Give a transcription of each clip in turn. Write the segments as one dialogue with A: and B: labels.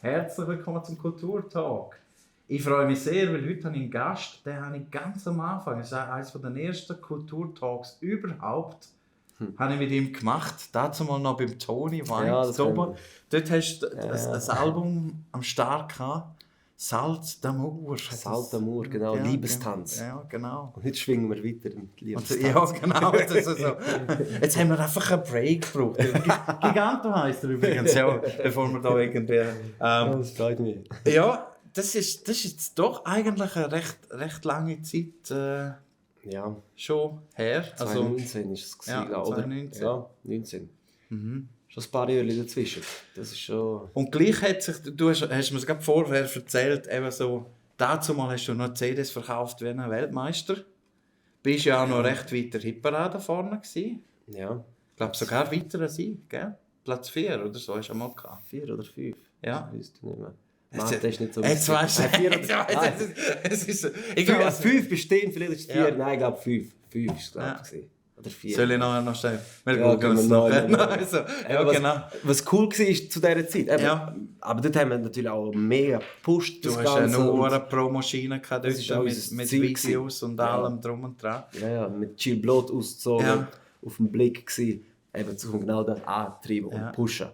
A: Herzlich willkommen zum Kulturtalk. Ich freue mich sehr, weil heute habe ich einen Gast, den habe ich ganz am Anfang, das ist eines der ersten Kulturtalks überhaupt, habe ich mit ihm gemacht. Dazu mal noch beim Toni Wein. Dort hast du ein Album am Start gehabt. Salz d'Amour.
B: Salz d'Amour, genau. Ja, Liebestanz.
A: Ja, genau.
B: Und jetzt schwingen wir weiter in Liebestanz.
A: Ja, genau. Das ist so. Jetzt haben wir einfach einen Break gebraucht. Giganto heisst er übrigens, ja, bevor wir da irgendwie...
B: das freut mich.
A: Ja, das ist jetzt doch eigentlich eine recht lange Zeit schon her.
B: 2019 ist es gewesen,
A: ja,
B: oder?
A: 2019.
B: Ja, 19. Schon ein paar Jahre dazwischen. Das ist schon...
A: Und gleich hat sich, du hast mir es gerade vorher erzählt, eben so, dazu mal hast du noch CDs verkauft wie ein Weltmeister. Bist ja auch noch recht weit der Hitparade vorne gewesen.
B: Ja.
A: Ich glaube sogar weiter als ich, gell? Platz 4 oder so hast du einmal gehabt.
B: 4 oder 5?
A: Ja.
B: Ich wüsste nicht mehr. Mathe ist nicht so
A: jetzt weißt du,
B: 4 oder... Ich glaube, 5 bestehen, vielleicht ist es 4. Nein, ich glaube 5. 5 ist es, glaube ich. Oder 4.
A: Soll ich noch stellen? Wir
B: gucken
A: es noch. Also,
B: genau. Was cool war zu dieser Zeit. Aber dort haben wir natürlich auch mega gepusht.
A: Du hast ja nur eine Promomaschine gehabt, mit Videos und allem drum und dran.
B: Ja, mit Chill Blood ausgezogen, auf dem Blick gewesen. Eben um genau das antreiben und pushen.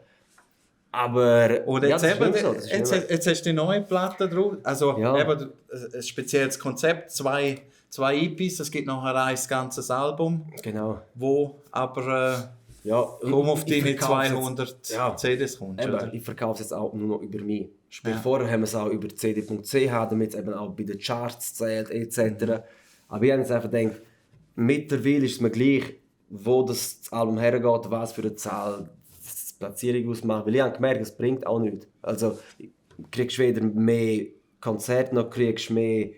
B: Aber
A: und jetzt, jetzt hast du die neue Platte drauf. Also eben ein spezielles Konzept, zwei EPs, es gibt nachher ein ganzes Album.
B: Genau.
A: Wo aber kaum auf deine 200 CDs kommst.
B: Ich verkaufe es jetzt auch nur noch über mich. Vorher haben wir es auch über cd.ch, damit es eben auch bei den Charts zählt etc. Aber ich habe jetzt einfach gedacht, mittlerweile ist es mir gleich, wo das Album hergeht, was für eine Zahl die Platzierung ausmacht. Weil ich habe gemerkt, es bringt auch nichts. Also kriegst du weder mehr Konzerte, noch kriegst du mehr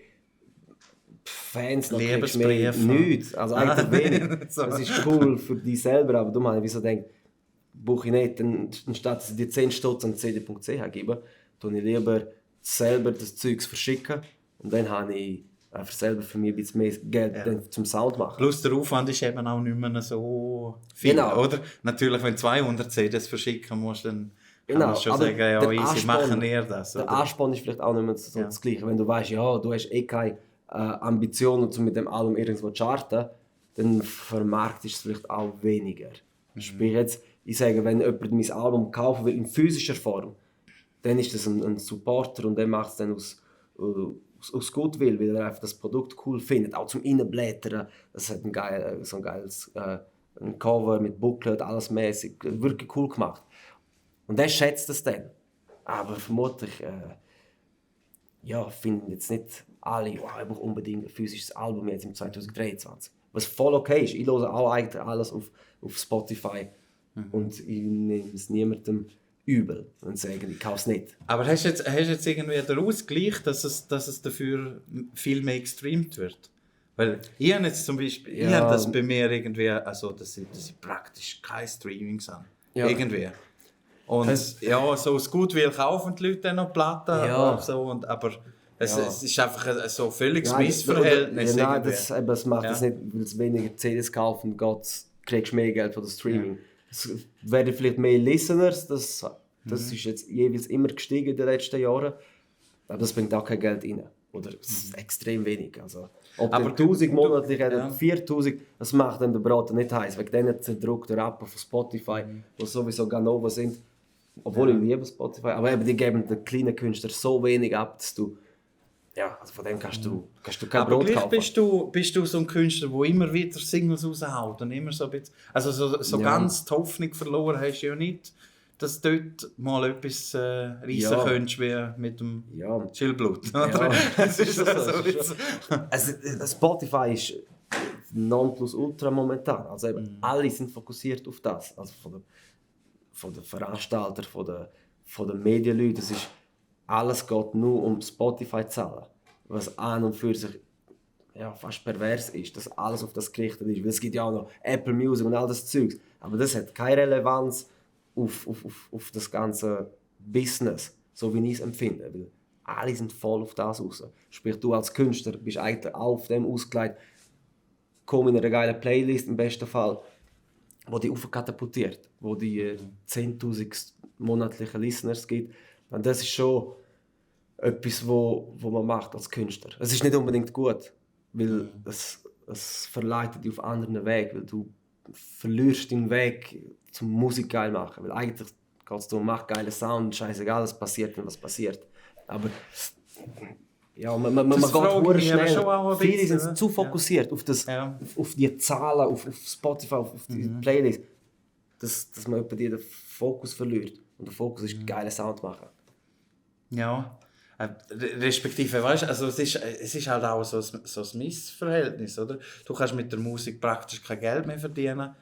B: Fans, noch kriegst du mehr nichts. Also eigentlich wenig. So. Das ist cool für dich selber, aber du meinst, wieso denkst buche ich nicht, anstatt dass ich dir 10 Stutz an cd.ch gebe, tue ich lieber selber das Zeugs verschicken und dann habe ich einfach selber für mich ein bisschen mehr Geld zum Sound machen.
A: Plus der Aufwand ist eben auch nicht mehr so viel, oder? Natürlich, wenn du 200 CDs verschicken musst, dann kann man schon sagen, ja, easy, machen eher das.
B: Der Ansporn ist vielleicht auch nicht mehr so das Gleiche. Wenn du weißt, ja, du hast keine Ambitionen, um mit dem Album irgendwo zu charten, dann vermarktest du es vielleicht auch weniger. Sprich jetzt, ich sage, wenn jemand mein Album kaufen will in physischer Form, dann ist das ein Supporter und der macht es dann aus Goodwill, weil er einfach das Produkt cool findet, auch zum Innenblättern. Das hat so ein geiles ein Cover mit Booklet, alles mäßig, wirklich cool gemacht. Und der schätzt das dann. Aber vermutlich finden jetzt nicht alle, ich brauche unbedingt ein physisches Album jetzt im 2023. Was voll okay ist. Ich höre auch eigentlich alles auf Spotify. Und ich nehme es niemandem übel und sage, ich kaufe es nicht.
A: Aber hast du jetzt irgendwie den Ausgleich, dass es dafür viel mehr gestreamt wird? Weil ich habe jetzt zum Beispiel, ich habe das bei mir irgendwie, also dass ich praktisch kein Streaming habe. Ja. Irgendwie. Und so aus Gutwill kaufen die Leute dann noch Platten. Aber es ist einfach so ein völliges Missverhältnis.
B: Das macht es nicht, weil es weniger CDs kaufen, kriegst du mehr Geld von der Streaming. Es werden vielleicht mehr Listeners, das ist jetzt jeweils immer gestiegen in den letzten Jahren. Aber das bringt auch kein Geld rein. Oder es ist extrem wenig. Also, ob aber 1000 monatlich oder 4000, das macht dann der Braten nicht heiß. Wegen denen zerdruckten Rapper von Spotify, die sowieso Ganova sind. Obwohl ich liebe Spotify. Aber eben, die geben den kleinen Künstlern so wenig ab, dass du... Ja, also von dem kannst du kein Brot kaufen.
A: Aber bist du so ein Künstler, der immer wieder Singles raushaut und immer so ein bisschen... Also so ganz die Hoffnung verloren hast du ja nicht, dass du dort mal etwas reissen könntest, wie mit dem Chillblut.
B: Ja. Das ist so. Also, Spotify ist Nonplusultra momentan. Also alle sind fokussiert auf das. Also von den Veranstaltern, von den Medienleuten. Das ist... Alles geht nur um Spotify-Zahlen, was an und für sich fast pervers ist, dass alles auf das gerichtet ist. Weil es gibt ja auch noch Apple Music und all das Zeugs. Aber das hat keine Relevanz auf das ganze Business, so wie ich es empfinde. Weil alle sind voll auf das raus. Sprich, du als Künstler bist eigentlich auch auf dem ausgelegt, komm in eine geile Playlist im besten Fall, die dich aufkatapultiert, wo die 10'000 monatliche Listeners gibt. Und das ist schon etwas, wo man macht als Künstler. Es ist nicht unbedingt gut, weil es verleitet dich auf anderen Weg, weil du verlierst den Weg zum Musik geil machen. Weil eigentlich geht es darum, mach geilen Sound, scheißegal, was passiert, wenn was passiert. Aber ja, man geht sehr schnell. Viele sind zu fokussiert auf die Zahlen, auf Spotify, auf die Playlist, dass man den Fokus verliert. Und der Fokus ist geilen Sound machen.
A: Ja. Respektive, weißt du, also es ist halt auch so ein Missverhältnis, oder? Du kannst mit der Musik praktisch kein Geld mehr verdienen,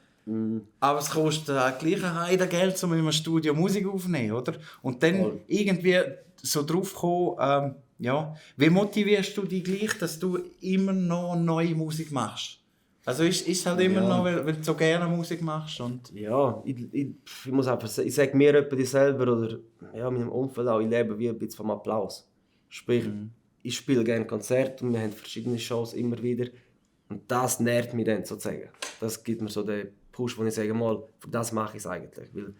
A: aber es kostet gleich ein Geld, um in einem Studio Musik aufzunehmen, oder? Und dann irgendwie so drauf kommen, wie motivierst du dich gleich, dass du immer noch neue Musik machst? Also ist halt immer noch, weil du so gerne Musik machst? Und
B: ja, ich muss einfach sagen, ich sage mir etwa selber oder meinem Umfeld auch, ich lebe wie ein bisschen vom Applaus. Sprich, ich spiele gerne Konzerte und wir haben verschiedene Shows immer wieder. Und das nährt mich dann sozusagen. Das gibt mir so den Push, wo ich sage, mal, für das mache ich es eigentlich. Weil,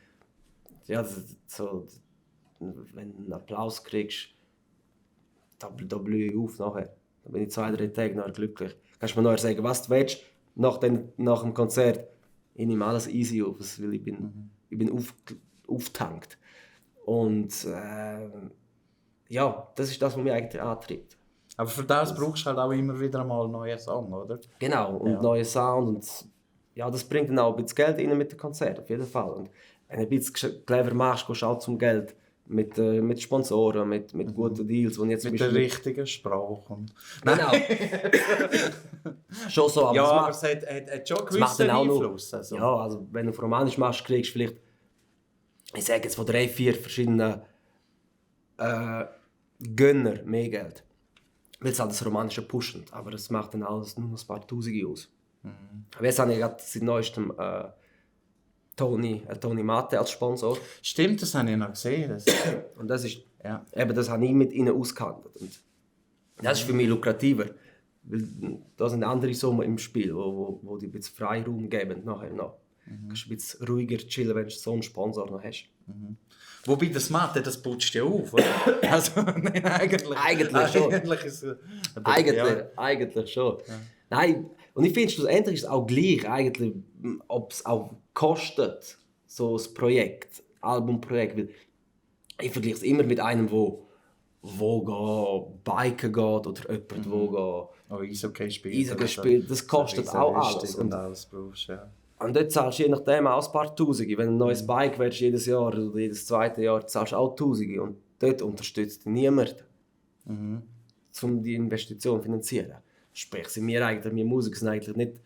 B: wenn du einen Applaus kriegst, da blühe ich auf nachher. Dann bin ich 2-3 Tage nachher glücklich. Kannst du mir nachher sagen, was du willst, nach dem Konzert. Ich nehme alles easy auf, weil ich bin aufgetankt. Und das ist das, was mich eigentlich antreibt.
A: Aber für das brauchst du halt auch immer wieder einmal einen neuen Song, oder?
B: Genau, und neuen Sound. Und das bringt dann auch ein bisschen Geld rein mit dem Konzert, auf jeden Fall. Und wenn du ein bisschen clever machst, gehst du auch zum Geld. Mit Sponsoren, mit guten Deals. Und jetzt
A: mit der richtigen Sprache.
B: Genau. Schon so, aber
A: aber es hat schon gewissen Einfluss.
B: Also. Ja, also wenn du auf Romanisch machst, kriegst du vielleicht, ich sage jetzt von 3-4 verschiedenen Gönner mehr Geld. Weil es halt das Romanische pushen. Aber es macht dann alles nur noch ein paar Tausende aus. Aber jetzt habe ich gerade seit neuestem Tony Mate als Sponsor.
A: Stimmt, das habe ich noch gesehen.
B: Und das ist, das habe ich mit ihnen ausgehandelt. Und das ist für mich lukrativer. Weil da sind andere Summen im Spiel, wo die ein bisschen Freiraum geben nachher noch. Du kannst ein bisschen ruhiger chillen, wenn du so einen Sponsor noch hast.
A: Wobei das Mate, das putzt ja auf, oder? Also, nein, eigentlich
B: schon.
A: Eigentlich
B: schon. Ja. Nein, und ich finde schlussendlich ist es auch gleich, eigentlich, ob es auch kostet, so ein Projekt, Albumprojekt. Weil ich vergleiche es immer mit einem, wo biken geht oder jemand, wo
A: Eishockey spielt.
B: Das kostet auch alles.
A: Und alles brauchst, ja.
B: Und dort zahlst du je nachdem auch ein paar Tausende. Wenn du ein neues Bike willst, jedes Jahr oder jedes zweite Jahr, zahlst du auch Tausende. Und dort unterstützt dich niemand, um die Investition zu finanzieren. Sprich, wir Musiker sind eigentlich nicht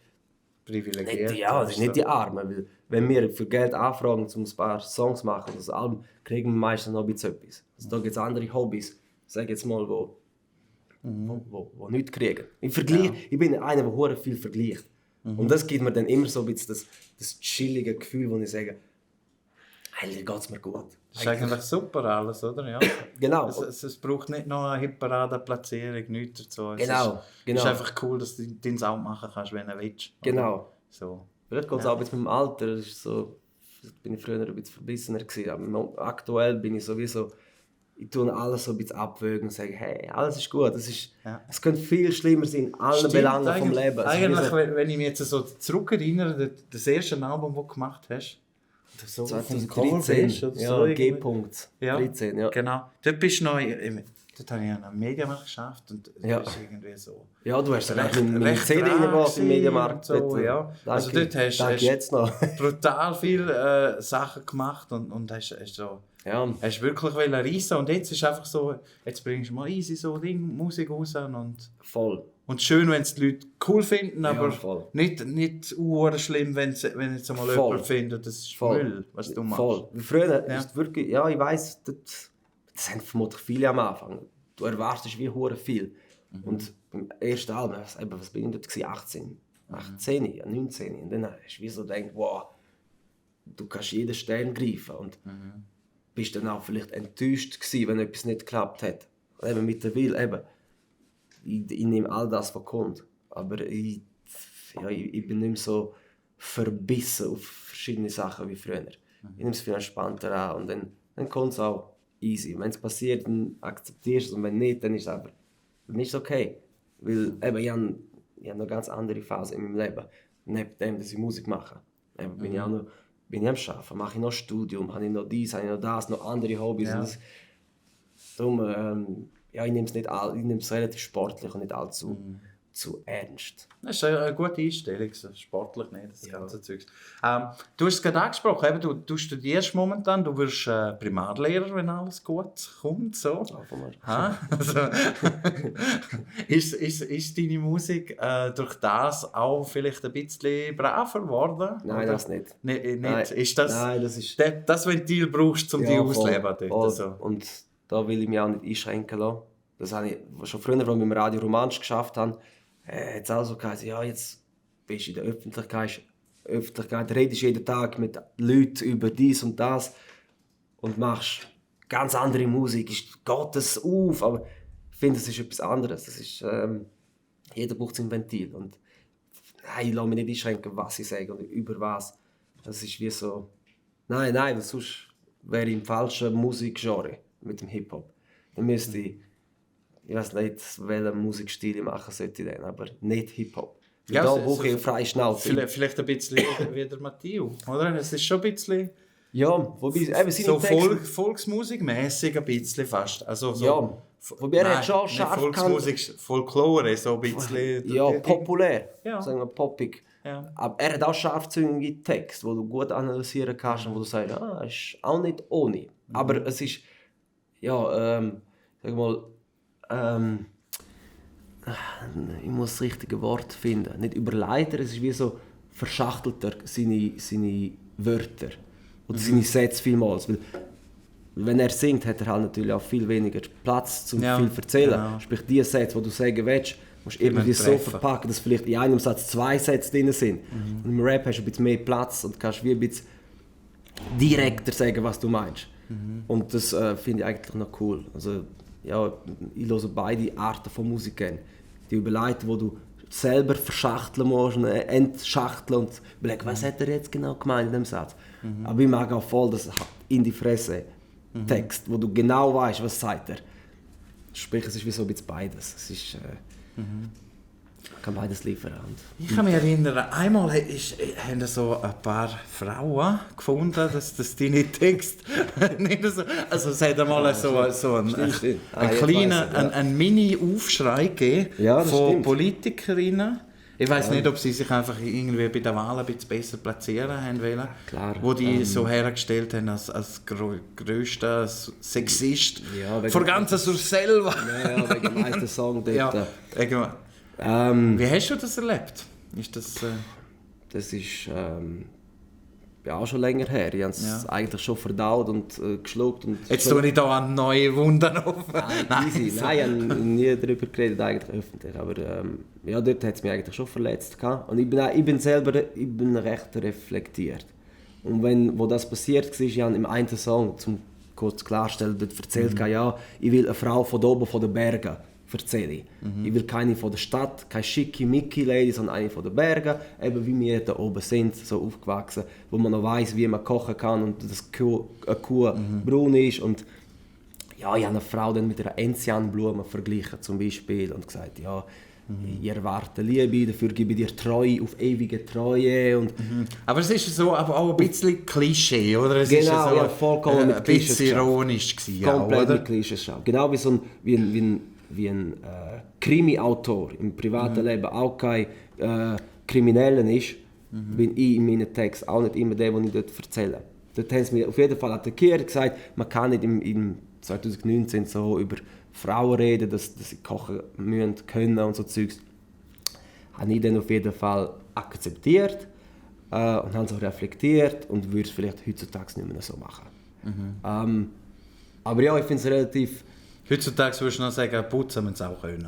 A: privilegiert.
B: Das sind nicht die Armen. Weil wenn wir für Geld anfragen, um ein paar Songs zu machen, das Album, kriegen wir meistens noch ein bisschen etwas. Also da gibt es andere Hobbys, sag jetzt mal, wo nichts kriegen. Ich bin einer, der sehr viel vergleicht. Und das gibt mir dann immer so ein bisschen das chillige Gefühl, wo ich sage, eigentlich geht es mir gut.
A: Das ist eigentlich super alles, oder? Ja.
B: Genau.
A: Es braucht nicht noch eine Hitparaden-Platzierung, nichts dazu.
B: Genau.
A: Es ist einfach cool, dass du deinen Sound machen kannst, wenn du willst.
B: Genau.
A: So.
B: Vielleicht geht es auch jetzt mit dem Alter. Das ist so, bin ich früher ein bisschen verbissener gewesen. Aber aktuell bin ich sowieso, ich tue alles so ein bisschen abwägen und sage, hey, alles ist gut. Es könnte viel schlimmer sein in allen Belangen vom Leben.
A: Eigentlich, wenn ich mich jetzt so zurückerinnere, das erste Album, das du gemacht hast,
B: so 2013,
A: so
B: G-Punkt, 13, ja.
A: Genau. Dort bist du noch, dort habe ich einen Mediamarkt geschafft und das ist irgendwie so.
B: Ja, du hast eine CD reingebracht im Mediamarkt.
A: So, ja. Also dort hast du
B: jetzt noch
A: brutal viele Sachen gemacht und hast so...
B: Ja.
A: Hast wirklich reissen und jetzt ist einfach so, jetzt bringst du mal easy so Musik raus und...
B: Voll.
A: Und schön, wenn es die Leute cool finden, aber
B: nicht
A: schlimm, wenn jetzt einmal jemand findet, das ist Müll, was du machst.
B: Voll. Früher ist wirklich, ich weiss, das haben vermutlich viele am Anfang. Du erwartest wie hure viel. Und beim ersten Album, was bin ich dort gewesen? 18, 19. Und dann hast du wie so gedacht, wow, du kannst jeden Stern greifen. Und bist dann auch vielleicht enttäuscht gewesen, wenn etwas nicht geklappt hat. Und eben mittlerweile, ich nehme all das, was kommt. Aber ich bin nicht mehr so verbissen auf verschiedene Sachen wie früher. Ich nehme es viel entspannter an und dann kommt es auch. easy. Wenn es passiert, dann akzeptierst du es und wenn nicht, dann ist es einfach nicht okay. Weil eben, ich habe noch ganz andere Phasen in meinem Leben. Neben dem, dass ich Musik mache. Eben, bin ich auch noch am Arbeiten, mache ich noch Studium, habe ich noch dies, habe ich noch das, noch andere Hobbys.
A: Ja.
B: Darum, ich nehme es relativ sportlich und nicht allzu zu ernst.
A: Das ist eine gute Einstellung, so sportlich nicht, das ganze Zeugs. Du hast es gerade angesprochen, eben, du studierst momentan, du wirst Primarlehrer, wenn alles gut kommt. So. Also, ist deine Musik durch das auch vielleicht ein bisschen braver geworden?
B: Nein, oder? Das nicht.
A: Nicht.
B: Nein.
A: Ist das,
B: Nein, das ist
A: das Ventil brauchst du, um dich auszuleben?
B: So. Und da will ich mich auch nicht einschränken lassen. Das habe ich schon früher, als ich mit Radio Romansch geschafft habe, hat es auch so geheißen, ja, jetzt bist du in der Öffentlichkeit, redest jeden Tag mit Leuten über dies und das und machst ganz andere Musik, geht das auf, aber ich finde, es ist etwas anderes. Das ist, jeder braucht sein Ventil und nein, ich lasse mich nicht einschränken, was ich sage und über was. Das ist wie so, nein, weil sonst wäre ich im falschen Musikgenre mit dem Hip-Hop. Dann müsste ich weiß nicht, welchen Musikstil ich machen sollte, dann, aber nicht Hip-Hop. Ja, da brauche ich eine freie Schnauze.
A: Vielleicht ein bisschen wie der Matteo, oder? Es ist schon ein bisschen...
B: Ja, wobei eben
A: so Volksmusikmäßig ein bisschen fast. Also so,
B: ja, wobei er hat schon scharf
A: Volksmusik, Folklore, so ein bisschen...
B: Ja, populär,
A: ja.
B: sagen wir poppig.
A: Ja.
B: Aber er hat auch scharfzüngige Texte, die du gut analysieren kannst und wo du sagst, ist auch nicht ohne. Aber es ist, ja, sag mal, ich muss das richtige Wort finden. Nicht überleiter, es ist wie so verschachtelter seine Wörter oder seine Sätze vielmals. Weil, wenn er singt, hat er halt natürlich auch viel weniger Platz, um viel zu erzählen. Genau. Sprich, die Sätze, die du sagen willst, musst du irgendwie so verpacken, dass vielleicht in einem Satz 2 Sätze drin sind. Und im Rap hast du ein bisschen mehr Platz und kannst wie ein bisschen direkter sagen, was du meinst. Und das finde ich eigentlich noch cool. Also, ja, ich höre beide Arten von Musik gerne. Die Überleiten, wo du selber verschachteln musst, entschachteln und überlegen, was hat er jetzt genau gemeint in dem Satz. Aber ich mag auch voll das in die Fresse Text, wo du genau weißt, was sagt er. Sprich, es ist wie so ein bisschen beides. Es ist, kann beides liefern.
A: Ich kann mich erinnern, einmal haben so ein paar Frauen gefunden, dass deine Texte nicht so... Also es hat einmal so einen Mini-Aufschrei gegeben von Politikerinnen. Ich weiss nicht, ob sie sich einfach irgendwie bei der Wahl ein bisschen besser platzieren haben wollen.
B: Klar.
A: Wo die so hergestellt haben als grösster Sexist. Ja, vor ganz so selber.
B: Ja, wegen dem meisten Song dort.
A: Ja, wie hast du das erlebt?
B: Das ist auch schon länger her. Ich habe es eigentlich schon verdaut und geschluckt. Und
A: jetzt tue ich da an neue Wunden auf.
B: Nein, ich habe nie darüber geredet, eigentlich öffentlich. Aber dort hat es mich eigentlich schon verletzt. Und ich bin recht reflektiert. Und wo das passiert war, ich habe im einen Song, zum kurz klarstellen, dort erzählt, ich will eine Frau von oben von den Bergen. Erzähle ich. Ich will keine von der Stadt, keine schicke Mickey-Lady, sondern eine von den Bergen, eben wie wir da oben sind, so aufgewachsen, wo man noch weiss, wie man kochen kann und dass eine Kuh braun ist. Und ja, ich habe eine Frau dann mit einer Enzianblume verglichen zum Beispiel und gesagt, ja, ich erwarte Liebe, dafür gebe ich dir Treue auf ewige Treue. Und
A: aber es ist so, aber auch ein bisschen Klischee, oder? Es
B: genau,
A: ist so
B: ja, vollkommen mit
A: Klischees. Ein bisschen ironisch gewesen.
B: Komplett mit Klischees. Genau wie ein Krimi-Autor im privaten Leben auch kein Kriminellen ist, bin ich in meinen Texten auch nicht immer der, den ich dort erzähle. Dort haben sie mich auf jeden Fall attackiert und gesagt, man kann nicht im 2019 so über Frauen reden, dass sie kochen müssen, können und so Zeugs. Habe ich dann auf jeden Fall akzeptiert und habe es auch reflektiert und würde es vielleicht heutzutage nicht mehr so machen. Aber ja, ich finde es relativ...
A: Heutzutage würdest du noch sagen, putzen müssen sie auch können.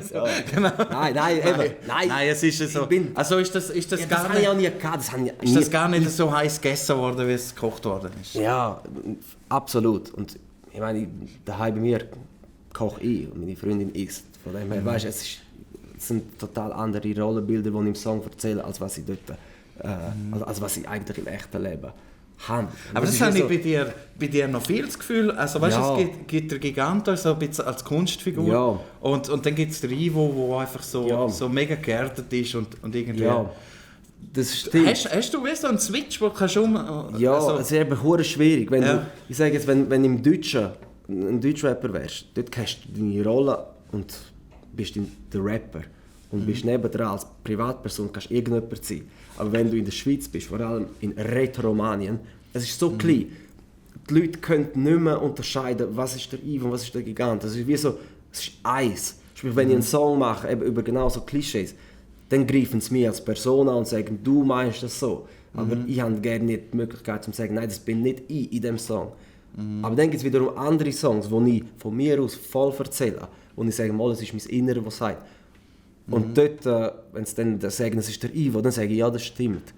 B: So. Genau. Nein,
A: es ist so. Also ist das gar
B: nicht... auch nie gehabt.
A: Ist das gar nicht so heiß gegessen worden, wie es gekocht worden ist?
B: Ja, absolut. Und ich meine, daheim bei mir koche ich und meine Freundin isst. Von dem her, weißt, es sind total andere Rollenbilder, die ich im Song erzähle, als was ich dort, als was ich eigentlich im echten Leben haben.
A: Aber das habe ich bei dir noch viel das Gefühl. Also weißt du, es gibt der Giganto so ein bisschen als Kunstfigur. Ja. Und dann gibt es den Ivo, der einfach so mega geerdet ist und irgendwie... Ja.
B: Das stimmt.
A: Hast du wie so einen Switch, wo du kannst
B: Ja, also, es ist eben hure schwierig. Wenn du, ich sage jetzt, wenn du im Deutschen ein Deutschrapper wärst, dort kennst du deine Rolle und bist der Rapper. Und bist nebendran als Privatperson, kannst irgendjemand sein. Aber wenn du in der Schweiz bist, vor allem in Rätoromanien, es ist so klein, die Leute können nicht mehr unterscheiden, was ist der Ivo und was ist der Gigant. Das ist wie so, es ist eins. Sprich, wenn ich einen Song mache, eben über genau so Klischees, dann greifen sie mich als Person an und sagen, du meinst das so. Aber ich habe gerne nicht die Möglichkeit zu sagen, nein, das bin nicht ich in diesem Song. Aber dann gibt es wiederum andere Songs, die ich von mir aus voll erzähle. Und ich sage mal, das ist mein Inneres, was sagt. Und dort, wenn sie dann sagen, das ist der Ivo, dann sage ich, ja, das stimmt.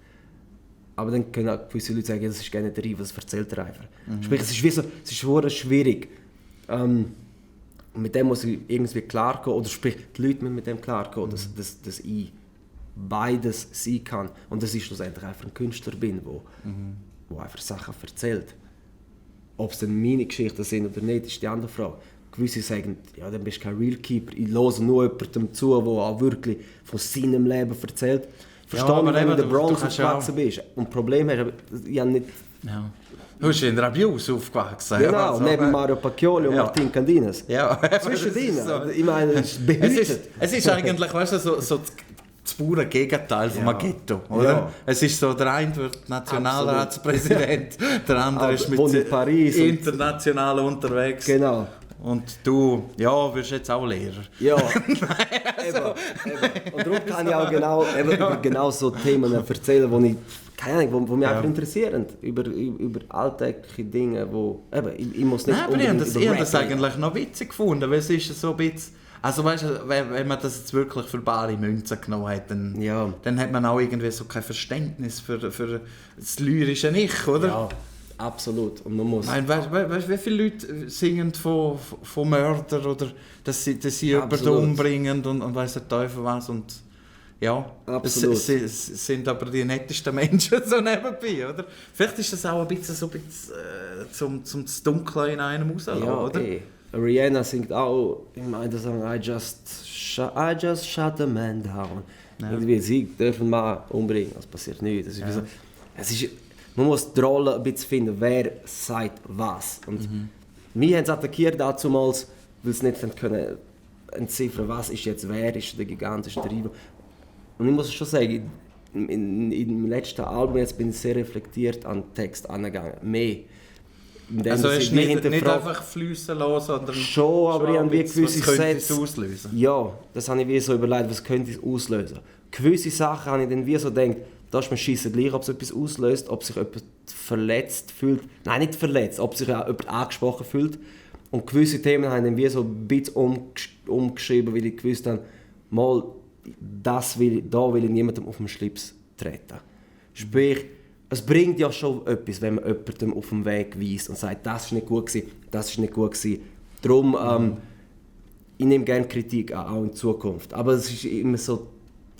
B: Aber dann können auch gewisse Leute sagen, ja, das ist gar nicht der Ivo, das erzählt er einfach. Sprich, es ist wie so, es ist wirklich schwierig. Mit dem muss ich irgendwie klarkommen, oder sprich, die Leute müssen mit dem klarkommen, dass ich beides sein kann. Und dass ich schlussendlich einfach ein Künstler bin, der einfach Sachen erzählt. Ob es dann meine Geschichten sind oder nicht, ist die andere Frage. Gewisse sagen, ja, dann bist du kein Real Keeper. Ich höre nur jemandem zu, der auch wirklich von seinem Leben erzählt. Verstehe mich, wenn du in der Bronx aufgewachsen bist. Und das Problem ist, ich habe nicht...
A: Ja. Du bist in Rabius aufgewachsen.
B: Genau, also, neben Mario Pacchioli und Martin Candinas.
A: Ja,
B: zwischen ihnen. So. Ich meine, es ist behütet.
A: Es ist eigentlich, weißt du, so das pure Gegenteil vom Ghetto, oder? Ja. Es ist so, der eine wird Nationalratspräsident, der andere ist mit
B: Paris
A: international unterwegs.
B: Genau.
A: Und du, wirst jetzt auch Lehrer.
B: Ja, eben. Und darum kann ich auch genau so Themen erzählen, die mich einfach interessieren. Über alltägliche Dinge, wo ich muss nicht
A: unbedingt ich habe das eigentlich noch witzig gefunden, weil es ist so ein bisschen... Also weißt du, wenn man das jetzt wirklich für bare Münzen genommen hat, dann hat man auch irgendwie so kein Verständnis für das lyrische Ich, oder?
B: Ja, absolut. Und man muss...
A: Weißt du, wie viele Leute singen von Mörder oder dass sie jemanden umbringen und weiss der Teufel was und... Ja, es sind aber die nettesten Menschen so nebenbei, oder? Vielleicht ist das auch ein bisschen zum Dunklen in einem rauslassen, oder?
B: Rihanna singt auch, ich meine, der Song I just shut the man down. Ja. Irgendwie, sie dürfen mal umbringen, es passiert nichts. Man muss die Rolle ein bisschen finden, wer sagt was. Und wir haben es attackiert damals, weil sie nicht können entziffern, was ist jetzt wer, ist der Gigant, ist der Ivo. Und ich muss schon sagen, im letzten Album jetzt bin ich sehr reflektiert an den Text angegangen. Mehr.
A: Also es ist nicht einfach fließen lassen, sondern
B: schon, aber ich habe wie gewisse
A: Sätze auslösen.
B: Ja, das habe ich wie so überlegt, was könnte es auslösen. Gewisse Sachen habe ich dann wie so gedacht, da ist mir scheisse gleich, ob es etwas auslöst, ob sich jemand verletzt fühlt. Nein, nicht verletzt, ob sich auch jemand angesprochen fühlt. Und gewisse Themen habe ich dann wie so ein bisschen umgeschrieben, weil ich gewusst habe, mal, da will ich niemandem auf den Schlips treten. Sprich, es bringt ja schon etwas, wenn man jemandem auf dem Weg weist und sagt, das war nicht gut gewesen, das ist nicht gut gewesen. Darum, ich nehme gerne Kritik an, auch in Zukunft. Aber es ist immer so,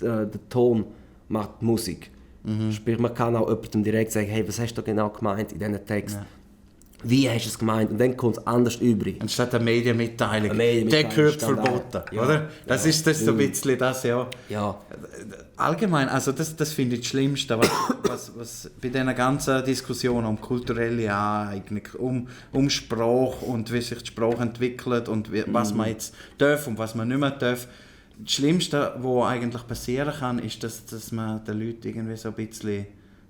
B: der Ton macht Musik. Sprich, man kann auch jemandem direkt sagen, hey, was hast du genau gemeint in diesem Text? Ja. Wie hast du es gemeint? Und dann kommt es anders übrig.
A: Anstatt eine Medienmitteilung. Der gehört verboten, ja. Oder? Das ist so ein bisschen das, ja. Allgemein, also das finde ich das Schlimmste, was bei dieser ganzen Diskussion um kulturelle Aneignung, um Sprache und wie sich die Sprache entwickelt und was man jetzt darf und was man nicht mehr darf. Das Schlimmste, was eigentlich passieren kann, ist, dass man den Leuten irgendwie so ein bisschen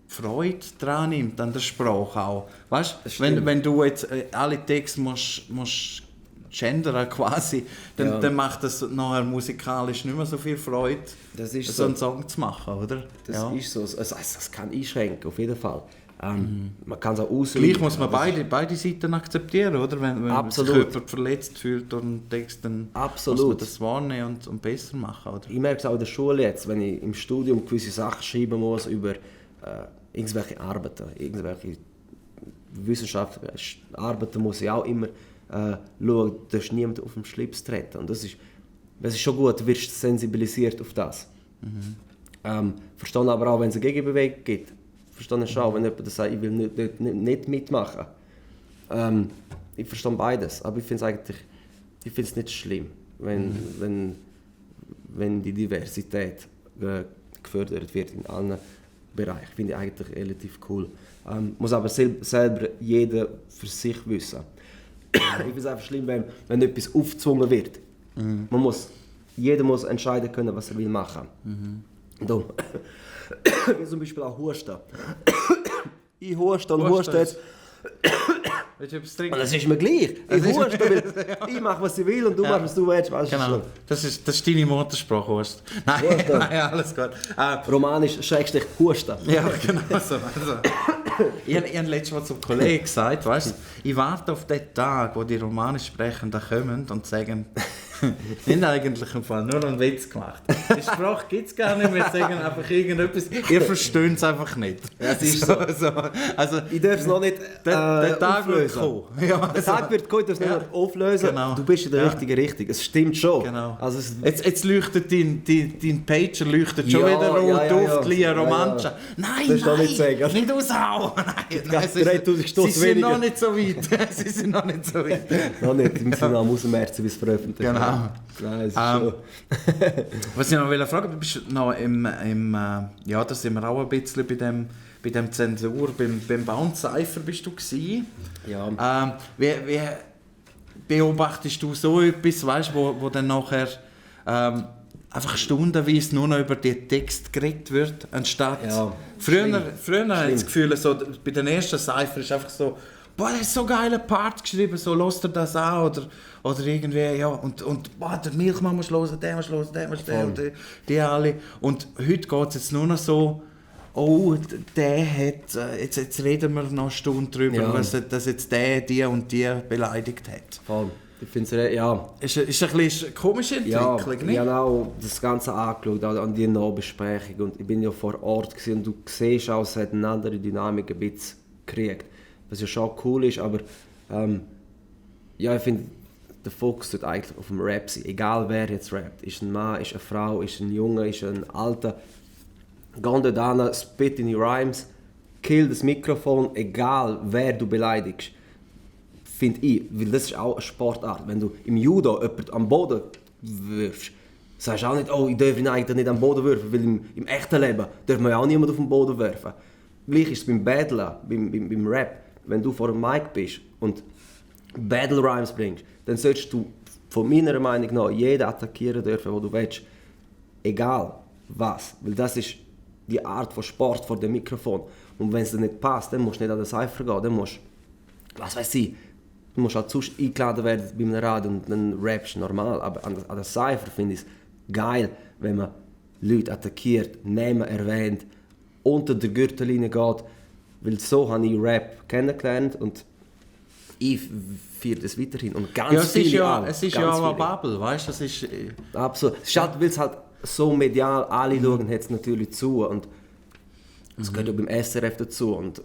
A: Freude daran nimmt, an der Sprache auch. Weißt, wenn du jetzt alle Texte musst gendern quasi, dann macht das nachher musikalisch nicht mehr so viel Freude, so einen Song zu machen, oder?
B: Das ist so. Das kann einschränken, auf jeden Fall. Man kann es auch auslösen.
A: Gleich muss man beide Seiten akzeptieren, oder? Wenn sich jemand verletzt fühlt durch einen Text, dann muss man das wahrnehmen und besser machen, oder?
B: Ich merke es auch in der Schule jetzt, wenn ich im Studium gewisse Sachen schreiben muss über irgendwelche Arbeiten, irgendwelche wissenschaftliche Arbeiten, muss ich auch immer schauen, dass niemand auf den Schlips treten. Und das ist schon gut, du wirst sensibilisiert auf das. Verstehe aber auch, wenn es eine Gegenbewegung gibt, verstehe es schon, wenn jemand sagt, ich will nicht mitmachen. Ich verstehe beides, aber ich finde es nicht schlimm, wenn die Diversität gefördert wird in allen Bereichen. Finde ich eigentlich relativ cool. Muss aber selber jeder für sich wissen. Ich finde es einfach schlimm, wenn etwas aufgezwungen wird. Jeder muss entscheiden können, was er will machen. Darum, wie zum Beispiel auch Husten. Ich huste und huste jetzt. Und das ist mir gleich. Ich huste, weil ich mache, was ich will und du machst, was du willst. Weißt,
A: genau. Das ist deine Muttersprache, Horst. Nein, alles gut.
B: Romanisch / Husten.
A: Ja, genau so. Ich habe letztes Mal zum Kollegen gesagt, weißt, ich warte auf den Tag, wo die Romanisch Sprechenden kommen und sagen, wir haben eigentlich im Fall nur einen Witz gemacht. Die Sprache gibt es gar nicht, wir sagen einfach irgendetwas, ihr versteht es einfach nicht.
B: Ja, es ist so.
A: Also,
B: Ich darf es noch nicht
A: der Tag wird kommen. Ja,
B: der Tag wird kommen, ich darf es noch nicht auflösen.
A: Genau.
B: Du bist in der richtigen Richtung, es stimmt schon.
A: Genau.
B: Also
A: jetzt leuchtet dein Pager leuchtet schon wieder rot auf, kleine Romancha. Nein,
B: das nicht sagen.
A: Nicht aushauen. Nein,
B: sie
A: sind noch nicht so weit. Sie sind noch nicht so weit.
B: Noch nicht, wir sind am März bis veröffentlicht.
A: Genau.
B: Nein, schon.
A: Was ich noch fragen, du bist noch ja, da sind wir auch ein bisschen bei dem Zensur, beim Bounce Cypher bist du gewesen.
B: Ja.
A: Wie beobachtest du so etwas, weißt, wo dann nachher einfach stundenweise nur noch über den Text geredet wird, anstatt...
B: Ja.
A: Früher hatte ich das Gefühl, so, bei den ersten Cypher ist einfach so, boah, der ist so geiler Part geschrieben, so, hörst du das auch? Oder irgendwie, ja, und boah, der Milchmann muss hören, der muss hören, der muss hören, und die alle. Und heute geht es jetzt nur noch so, oh, der hat, jetzt reden wir noch eine Stunde drüber, dass jetzt der die und die beleidigt hat.
B: Voll. Ich finde es, ja.
A: Ist ein bisschen eine komische Entwicklung, nicht?
B: Ich habe auch das Ganze angeschaut, an die Nachbesprechung. Und ich bin ja vor Ort gewesen, und du siehst auch, es hat eine andere Dynamik ein bisschen gekriegt. Was ja schon cool ist, aber ja, ich finde, der Fokus sollte eigentlich auf dem Rap sein. Egal wer jetzt rappt. Ist ein Mann, ist eine Frau, ist ein Junge, ist ein Alter. Geh dort hin, spit in die Rhymes, kill das Mikrofon, egal wer du beleidigst. Finde ich, weil das ist auch eine Sportart. Wenn du im Judo jemanden am Boden wirfst, sagst du auch nicht, oh, ich darf ihn eigentlich nicht am Boden werfen, weil im echten Leben darf man ja auch niemanden auf den Boden werfen. Gleich ist es beim Battlen, beim Rap. Wenn du vor einem Mic bist und Battle Rhymes bringst, dann solltest du von meiner Meinung nach jeden attackieren dürfen, wo du willst. Egal was. Weil das ist die Art von Sport vor dem Mikrofon. Und wenn es dir nicht passt, dann musst du nicht an den Cypher gehen. Dann musst du, was weiß ich, du musst halt sonst eingeladen werden bei einem Radio und dann rappst du normal. Aber an der Cypher finde ich es geil, wenn man Leute attackiert, Namen erwähnt, unter der Gürtellinie geht. Weil so habe ich Rap kennengelernt und ich feiere das weiterhin. Und ganz viele auch.
A: Es ist ja auch eine Bubble, weißt du?
B: Absolut. Es ist halt, weil es halt so medial alle schauen, hat es natürlich zu. Und es gehört ja beim SRF dazu. Und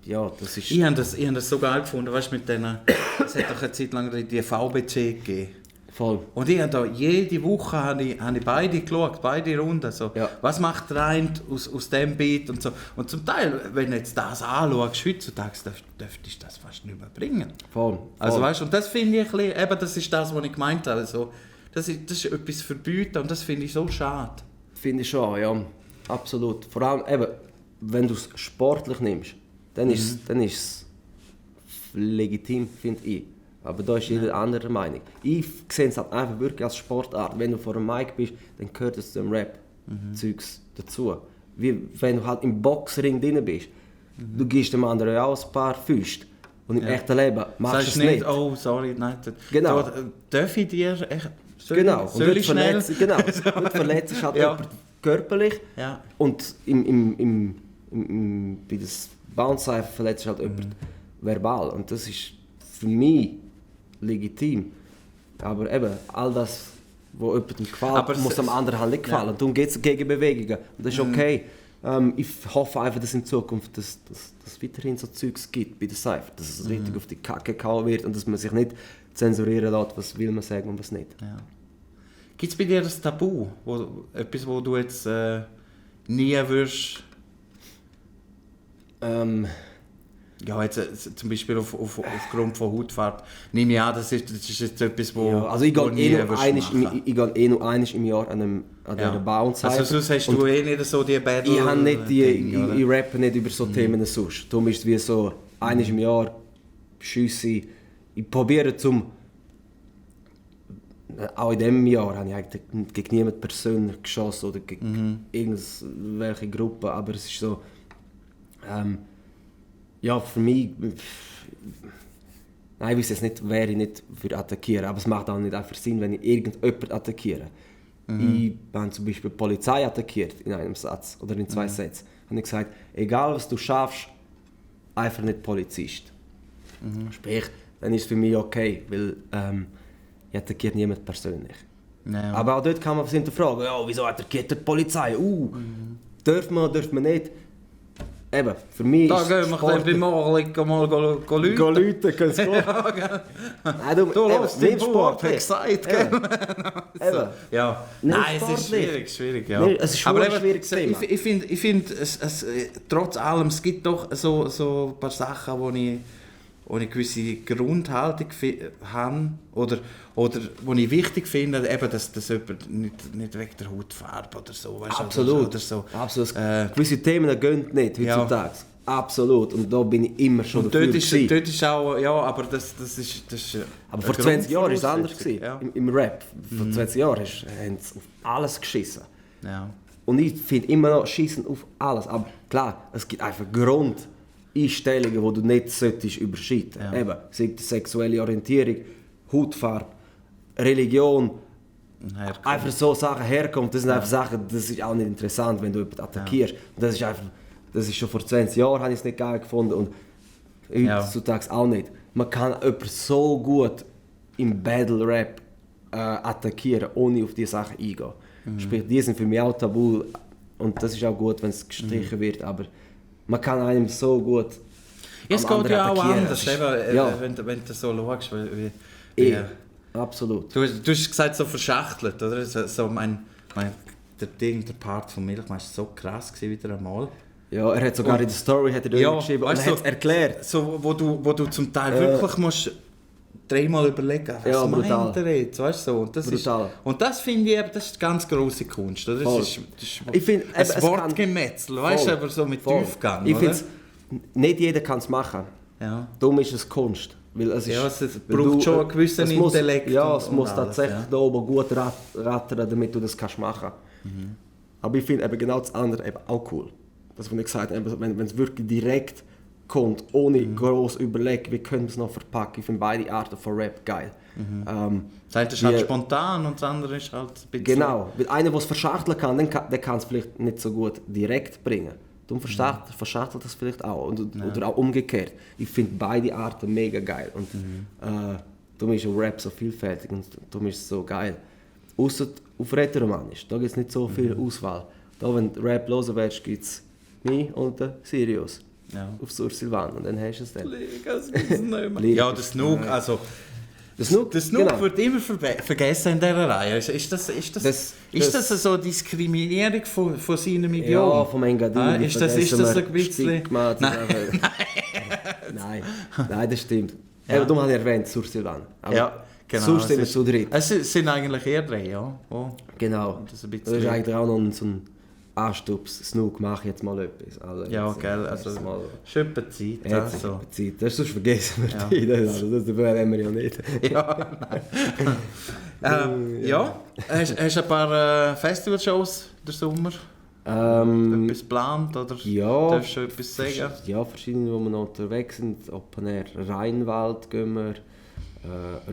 B: ja, das ist...
A: Ich habe das so geil gefunden, weißt du, mit denen... Es hat doch eine Zeit lang die VBC gegeben.
B: Voll.
A: Und ich habe da jede Woche habe ich beide geschaut, beide Runden. So.
B: Ja.
A: Was macht der eine aus dem Beat und so. Und zum Teil, wenn du jetzt das anschaust, heutzutage dürftest du das fast nicht mehr bringen.
B: Voll.
A: Also weißt, und das finde ich ein bisschen, eben, das ist das, was ich gemeint habe. Also, das ist etwas verbieten und das finde ich so schade.
B: Finde ich schon, ja. Absolut. Vor allem, eben, wenn du es sportlich nimmst, dann ist es legitim, finde ich. Aber da ist jeder anderer Meinung. Ich sehe es halt einfach wirklich als Sportart. Wenn du vor einem Mic bist, dann gehört es zum Rap-Zeugs dazu. Wie wenn du halt im Boxring drin bist. Du gibst dem anderen auch ein paar Füße. Und im echten Leben machst du es nicht.
A: Oh, sorry, nein.
B: Genau.
A: Darf ich dir echt...
B: Genau.
A: Soll ich schnell?
B: Dort verletzt ist halt jemand körperlich.
A: Ja.
B: Und bei das Bounce-Cypher verletzt halt jemand verbal. Und das ist für mich legitim. Aber eben, all das, was jemandem gefällt, muss dem anderen halt nicht gefallen. Ja. Darum geht es gegen Bewegungen. Und das ist okay. Ich hoffe einfach, dass in Zukunft dass weiterhin so Zeugs gibt bei der Cypher. Dass es richtig auf die Kacke gehauen wird und dass man sich nicht zensurieren lässt, was will man sagen und was nicht.
A: Ja. Gibt es bei dir das Tabu? Etwas, wo du jetzt nie würdest Ja, jetzt, zum Beispiel aufgrund von Hautfarbe. Nehme ich an, das ist jetzt etwas, wo
B: ja, also ich gehe eh nur einmal im Jahr an dieser Bauernzeit.
A: Also sonst hast du nicht so die Battle...
B: Ich habe nicht ich rappe nicht über so Themen sonst. Darum ist es wie so, einmal im Jahr schiesse ich probiere zum... Auch in diesem Jahr habe ich eigentlich gegen niemanden persönlich geschossen oder gegen irgendwelche Gruppe, aber es ist so... ja, für mich... Nein, ich weiß jetzt nicht, wer ich nicht für attackieren, aber es macht auch nicht einfach Sinn, wenn ich irgendjemanden attackiere. Ich habe zum Beispiel die Polizei attackiert in einem Satz oder in 2 Sätzen. Und ich gesagt, egal was du schaffst, einfach nicht Polizist. Sprich, dann ist es für mich okay, weil ich attackiere niemanden persönlich.
A: Ja.
B: Aber auch dort kann man sich hinterfragen, ja, wieso attackiert die Polizei? Darf man nicht? Eben, für mich
A: da
B: ist
A: gehen wir bei Morgen mal läuten.
B: Läuten, können sie Nein, du
A: hörst den Sport, hat gesagt, gell?
B: Eben.
A: Ja.
B: Nicht
A: Nein, es ist schwierig, ja.
B: Nee, es ist
A: aber
B: ein schwieriges Thema.
A: Ich finde trotz allem, es gibt doch so ein paar Sachen, wo ich eine gewisse Grundhaltung habe oder wo ich wichtig finde, eben, dass jemand nicht wegen der Hautfarbe oder so, weißt,
B: absolut.
A: Oder so.
B: Absolut. Gewisse Themen gehen nicht heutzutage. Ja. Absolut. Und da bin ich immer schon
A: dafür. Dort ist auch, ja, aber das ist
B: aber vor 20 Jahren war es anders.
A: Ja.
B: Im Rap. Vor 20 Jahren haben sie auf alles geschissen.
A: Ja.
B: Und ich finde immer noch schießen auf alles. Aber klar, es gibt einfach Grundeinstellungen, die du nicht überschreiten solltest.
A: Ja.
B: Eben, sei es sexuelle Orientierung, Hautfarbe, Religion,
A: Herkunft.
B: einfach so Sachen herkommt. Das sind einfach Sachen, das ist auch nicht interessant, wenn du jemanden attackierst. Ja. Das ist schon vor 20 Jahren habe ich es nicht geil gefunden und heutzutage auch nicht. Man kann jemanden so gut im Battle Rap attackieren, ohne auf diese Sachen eingehen. Sprich, die sind für mich auch tabu und das ist auch gut, wenn es gestrichen wird, aber man kann einem so gut
A: es geht ja auch anders,
B: eben,
A: wenn du so schaust.
B: Absolut.
A: Du hast gesagt, so verschachtelt, oder? So der Part von Milchmeister war so krass wieder einmal.
B: Ja, er hat sogar in der Story geschrieben und er hat es erklärt.
A: So, wo du zum Teil wirklich musst 3-mal überlegen, was meint er jetzt, weißt du? Und das finde ich, das ist ganz grosse Kunst, oder? Das ist
B: ich find,
A: ein Wortgemetzel, weißt du, aber so mit Tiefgang,
B: ich finde, nicht jeder kann es machen.
A: Ja.
B: Darum ist es Kunst. Weil es
A: braucht schon einen gewissen Intellekt.
B: Es muss tatsächlich da oben gut rattern, damit du das kannst machen. Aber ich finde eben genau das andere eben auch cool. Das, was ich gesagt habe, wenn es wirklich direkt kommt, ohne groß überlegen, wie können wir es noch verpacken. Ich finde beide Arten von Rap geil.
A: Das eine ist halt spontan und das andere ist halt ein bisschen...
B: Genau, weil einer, der es verschachteln kann, der kann es vielleicht nicht so gut direkt bringen. Darum verschachtelt das vielleicht auch. Oder auch umgekehrt. Ich finde beide Arten mega geil. Und darum ist Rap so vielfältig und darum ist es so geil. Ausser auf Rätoromanisch, da gibt es nicht so viel Auswahl. Da, wenn du Rap hören willst, gibt es mich und den Sirius.
A: Ja.
B: Auf Sur Silvan und dann hast du es dann.
A: Ja, der Snook, also... Der Snook genau. Wird immer vergessen in dieser Reihe. Ist das so Diskriminierung von seinem Idiom?
B: Ja, vom Engadin.
A: Ist das ein bisschen...
B: Nein, das stimmt. Ja. Aber du hast erwähnt, Sur Silvan.
A: Ja, genau.
B: Sonst sind wir zu dritt.
A: Es sind eigentlich eher 3, ja. Oh.
B: Genau. Das ist eigentlich auch noch so ein Anstups. Snook, mach jetzt mal etwas. Also,
A: ja, gell, also schon etwas Zeit. Also.
B: Zeit. Das ist sonst vergessen wir die. Also, das wollen wir ja nicht.
A: Ja, nein. Ja, hast du ein paar Festivalshows der Sommer? Etwas geplant oder darfst du schon etwas sagen?
B: Ja, verschiedene, wo wir noch unterwegs sind. Open Air Rheinwald gehen wir,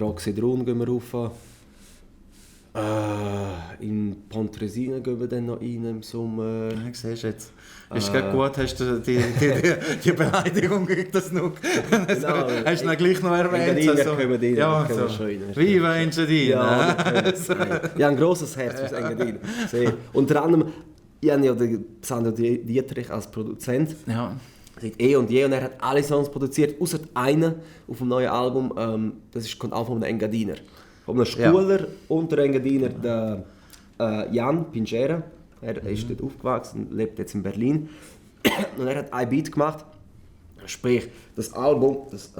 B: Roxy Drun gehen wir rauf. In Pontresina gehen wir dann noch rein im Sommer.
A: Ja, siehst du jetzt. Ist gut, hast du die Beleidigung gegen das Snook. Genau. Hast du ihn gleich noch erwähnt?
B: Engadin
A: ja, so. Wie weinst du dich?
B: Ja, ich habe ein grosses Herz fürs Engadin. Unter anderem, ich habe ja den Sandro Dietrich als Produzent.
A: Ja.
B: Seit und er hat alle Songs produziert, außer einen auf dem neuen Album. Das kommt auch von einem Engadiner. Von einem Schuler und der Engadiner, der Jan Pinchera. Er ist dort aufgewachsen und lebt jetzt in Berlin. Und er hat ein Beat gemacht Sprich, das Album, das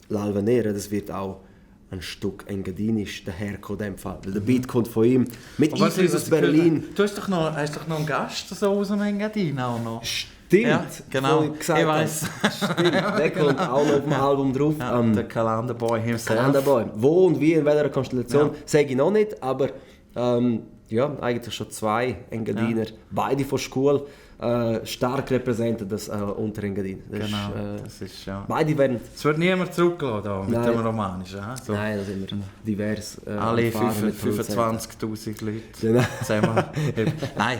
B: L'Alvenera, das wird auch ein Stück engadinisch daherkommen, in dem Fall. Weil der Beat kommt von ihm, mit Einfluss aus Berlin.
A: Du hast doch noch einen Gast so aus dem Engadin auch noch.
B: Stimmt,
A: ja, genau.
B: Ich weiss. Stimmt, der kommt auch noch auf dem Album drauf.
A: Ja, der Calendar Boy himself.
B: Calendar Boy. Wo und wie, in welcher Konstellation, sage ich noch nicht, aber eigentlich schon 2 Engadiner, beide von Schule, stark repräsentiert das Unterengadin.
A: Genau, das ist ja.
B: Beide werden...
A: Es wird niemand zurückgelassen mit dem Romanischen. So.
B: Nein, da sind wir divers.
A: Alle 25'000 Leute.
B: Genau.
A: Nein,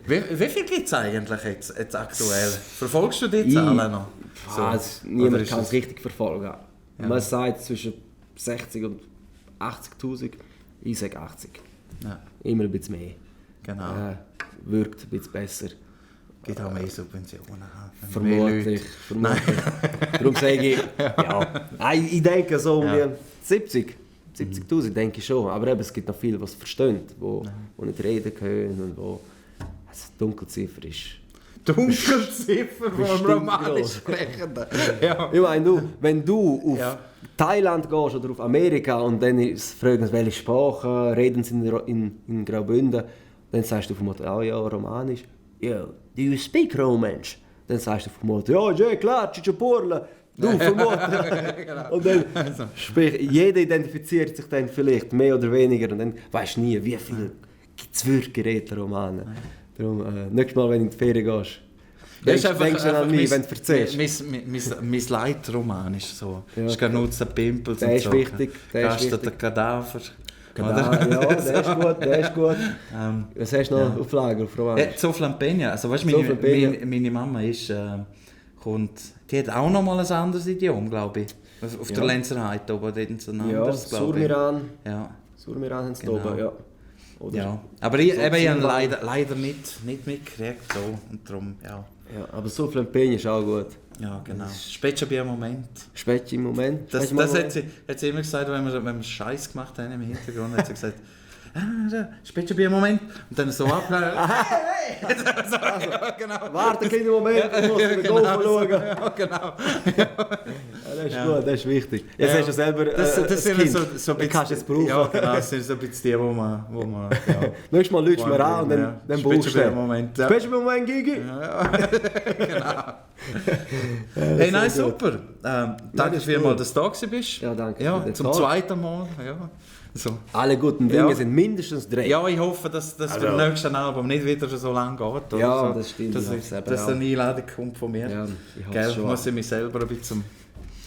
A: wie viel gibt es eigentlich jetzt aktuell? Verfolgst du die Zahlen noch?
B: Niemand kann es richtig verfolgen. Ja. Man sagt zwischen 60 und 80'000. Ich sage 80. Ja. Immer ein bisschen mehr.
A: Genau.
B: Wirkt ein bisschen besser.
A: Gibt auch mehr Subventionen.
B: Vermutlich. Darum sage ich, ich denke so um die 70'000 denke ich schon. Aber eben, es gibt noch viele, die es verstehen, die nicht reden können und wo Dunkelziffer ist.
A: Dunkelziffer vom Romanisch Sprechenden. Ja.
B: Ich meine, wenn du auf Thailand gehst oder auf Amerika und dann fragen sie, welche Sprache reden sie in Graubünden, dann sagst du auf dem Motto, Romanisch. Ja, do you speak Romansch? Dann sagst du auf dem Motto, ja, klar, Chichapurla. Du, vermutlich. Genau. Und dann, sprich, jeder identifiziert sich dann vielleicht mehr oder weniger und dann weisst du nie, wie viel gibt es wirklich Geräte Romanen. Darum, nächstes Mal, wenn du in die Ferien gehst, denkst du an mich, wenn du erzählst.
A: Mein Leid romanisch so. Ja, Scarnuzza, Pimpels
B: und so. Wichtig,
A: Gasta der Kadaver.
B: Der ist gut. Was hast du noch auf Lager, auf Romanisch?
A: So Flampenia. Also, weißt, meine Mama ist, die hat auch noch mal ein anderes Idiom, glaube ich. Auf der Lenzerheide oben, dort ein anderes, glaube ich.
B: Surmiran haben sie oben, ja.
A: Oder ja, aber ich habe leider nicht mitgekriegt. So. Und darum,
B: ja, aber so Flampenia ist auch gut.
A: Ja, genau. Spetschi im Moment.
B: Spetschi im Moment.
A: Das hat sie immer gesagt, wenn wir Scheiß gemacht haben im Hintergrund, hat sie gesagt, Spetschi im Moment. Und dann so abgehört.
B: So, genau. Warte einen kleinen Moment, ich muss den Golf schauen.
A: Ja, genau.
B: Das ist gut, das ist wichtig. Jetzt hast du selber
A: das sind
B: kind.
A: So ein bisschen,
B: kannst du jetzt brauchen.
A: Ja, genau, das sind so ein bisschen die, wo man
B: nächstes Mal lütst mir an und dann brauchst du den.
A: Moment.
B: Spetschi im Moment, Gigi.
A: Ja. Genau. Hey, nein, super. Danke vielmals, dass du da bist.
B: Ja, danke.
A: Ja, zum zweiten Mal. Ja. So.
B: Alle guten Dinge sind mindestens 3.
A: Ja, ich hoffe, dass das nächste Album nicht wieder so lange geht. Oder
B: ja,
A: so.
B: Das stimmt.
A: Dass eine Einladung kommt von mir.
B: Ja, ich
A: muss ich mich selber ein bisschen...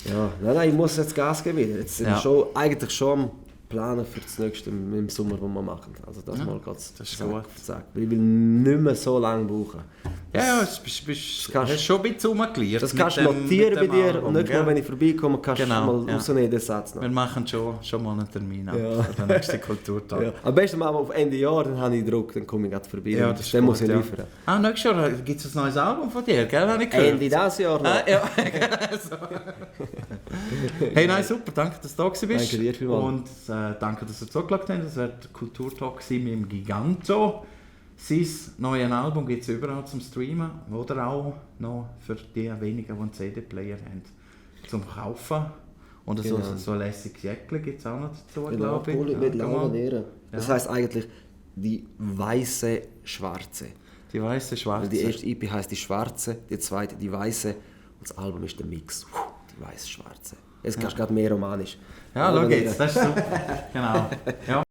B: Ja, nein, ich muss jetzt Gas geben wieder. Jetzt sind wir eigentlich schon am Planen für das nächste im Sommer, was wir machen. Also das mal ganz
A: gut.
B: Ich will nicht mehr so lange brauchen.
A: Ja, hast schon ein bisschen rumgelernt.
B: Das kannst du notieren bei dir Album, und nächstes Mal, wenn ich vorbeikomme, kannst du mal rausnehmen, den Satz noch.
A: Wir machen schon mal einen Termin für den nächsten Kulturtag.
B: Ja. Am besten mal auf Ende Jahr, dann habe ich Druck, dann komme ich gerade vorbei.
A: Ja,
B: dann muss ich liefern.
A: Nächstes Jahr gibt es ein neues Album von dir, gell? Habe ich
B: gehört. Ende dieses Jahr noch.
A: Ja. Hey, nein, super, danke, dass du da bist.
B: Danke dir vielmals.
A: Und danke, dass ihr zugeschaut habt. Das war der Kulturtalk mit dem Giganto. Sein neues Album gibt es überall zum Streamen oder auch noch für die wenigen, die einen CD-Player haben, zum Kaufen. Und so ein lässiges Jäckchen gibt es auch noch dazu, glaube ich.
B: Mit L'Alvenera. Das heisst eigentlich die weiße Schwarze.
A: Die weiße Schwarze.
B: Die erste EP heisst die Schwarze, die zweite die weiße und das Album ist der Mix. Die weiße Schwarze. Jetzt kannst du gerade mehr Romanisch.
A: Ja, schau jetzt, das ist super. Genau. Ja.